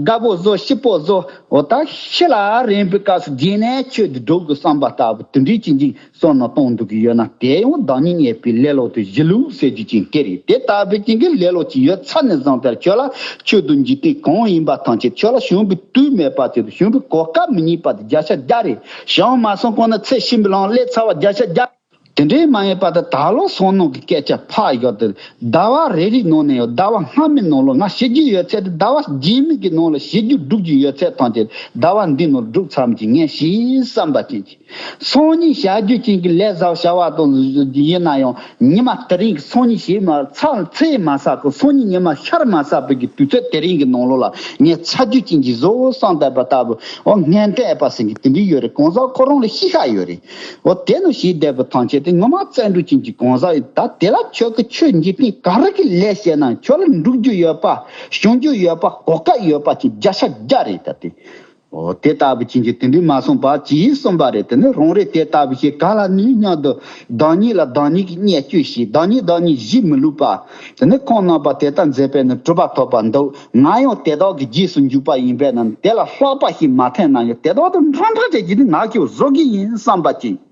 དགའ་པོ་བཟོ། སྐྱིད་པོ་བཟོ། འོ་ད་ཤི་ལ་རན་པའི་སྐབས་སུ་རྗེས་ནས་ཆོས་འདི་སྒྲུབ་དགོས་བསམ་པ་ལྟ་བུ་དེ་འདྲའི་ཅིག་ཅིག་བསམ་བློ་གཏོང་འདུག་གི་ཡོད་ན། དེ་ཡང་བདག་ཉིད་བརྙས་པའི་ལེ་ལོ་དང་གཞི་ལུག་ཟེར་རྒྱུ་ཅན་དེ་རེད། དེ་ལྟ་བུའི་ཅན་གྱི་ལེ་ལོ་ཅིག་ཡོད་ཚར་ནས་བཟུང་སྟེ་ཁྱོད་ལ་ཆོས་དང་འཇིག་རྟེན་གང་ཡིན་པ་ཐམས་ཅད་ཁྱོད་ལ་བྱུང་བའི་དུས་མེད་པ་དེ་དང་བྱུང་བའི་གོ་སྐབས་མི་རྙེད་པ་དེ་བརྒྱ་ཆ་བརྒྱ་རེད། བྱུང་མ་སོང་གོང་ན་ཚེ་ཕྱི་མའི་ལམ་སླེབས་ཚར་བ་བརྒྱ་ཆ་བརྒྱ། དེ་འདྲའི་མ་ཡིན་པ་དང་ད་ལོ་སོང་ནོ་གི་སྐད་ཆ་ཕར་བཞག་སྟེ། ཟླ་བ་རེ་རེའི་ནང་ནས་ཡང་ཟླ་བ་སྔ་མའི་ནང་ལ་ང་བྱེད་རྒྱུ་ཡོད་ཚད་དེ་ཟླ་བ་རྗེས་མའི་གི་ནང་ལ་བྱེད་རྒྱུ་སྒྲུབ་རྒྱུ་ཡོད་ཚད་ཐམས་ཅད་ཟླ་བ་འདིའི་ནང་ལ་སྒྲུབ་ཚར་གྱི་ངས་ཤེས་བསམ་པ་ཅན་གྱི། སང་ཉིན་བྱ་རྒྱུ་ཅན་གྱི་ལས་བཟའ་བྱ་བ་དང་ཡིན་ན་ཡང་ཉི་མ་དེ་རིང་གི་སང་ཉིན་བྱེད་མ་ཚར་ཚེས་མ་ཚར་གི་སང་ཉིན་ཉི་མ་ཤར་མ་ཚར་བའི་གི་དུས་ཚོད་དེ་རིང་གི་ནང་ལོགས་ལ་ངས་ཚར་རྒྱུ་ཅན་གྱི་བཟོ་བསམ་བསྡད་པ་ལྟ་བུ། འོ་ངན་ལྟས་ཨེ་པ་ཟེར་གྱི་དེ་འདྲའི་ཡོད་རེད། གང་ཟག་ཁོ་རང་ལ་ཤི་ཁ་ཡོད་རེད། འོ་དེ་ནི་ཞིག་བསྡད་པའི་ཐང་ཆད་དེ་ངོ་མ་བཙན་འགྲོ་ཅན་གྱི་གང་ཟག་ཡིན། ད་དེ་ལ་ཁྱོད་ཀྱི་ཆོས་འཇིག་རྟེན་ག་རེ་གི་ལས་བྱས་ན་ཁྱོད་ལ་འགྲུབ་རྒྱུ་ཡོད་པ། བྱུང་རྒྱུ་ཡོད་པ། གོ་སྐབས་ཡོད་པ་ཅིག་བརྒྱ་ཆ་བརྒྱ་རེད་ད་དེ། འོ་དེ་ལྟ་བུ་ཅན་གྱི་དེ་འདྲའི་མ་སོང་པ་ཅིག་གསུངས་པ་རེད། དེ་ནི་རང་རེ་དེ་ལྟ་བུ་ཞིག་ག་ལ་ནུས་སྙམ་དུ་བདག་ཉིད་ལ་བདག་ཉིད་ཀྱིས་བརྙས་བཅོས་བྱས། བདག་ཉིད་བདག་ཉིད་གཞིས་མི་ལུས་པ། དེ་ནི་ཁོང་རྣམ་པ་དེ་ལྟར་མཛད་པས་ནི་གྲུབ་པ་ཐོབ་པར་འདུག་ང་ཡང་དེ་དག་གི་རྗེས་སུ་འཇུག་པ་ཡིན་པས་ན་དེ་ལ་ལྷག་པ་ཞིག་མ་འཐེན་ན་ཡང་དེ་དག་ཏུ་འཕྲང་འཕྲང་བྱས་ཀྱི་ནི་ང་ཁྱོད་བཟོ་གི་ཡིན་བསམ་པ་ཅན།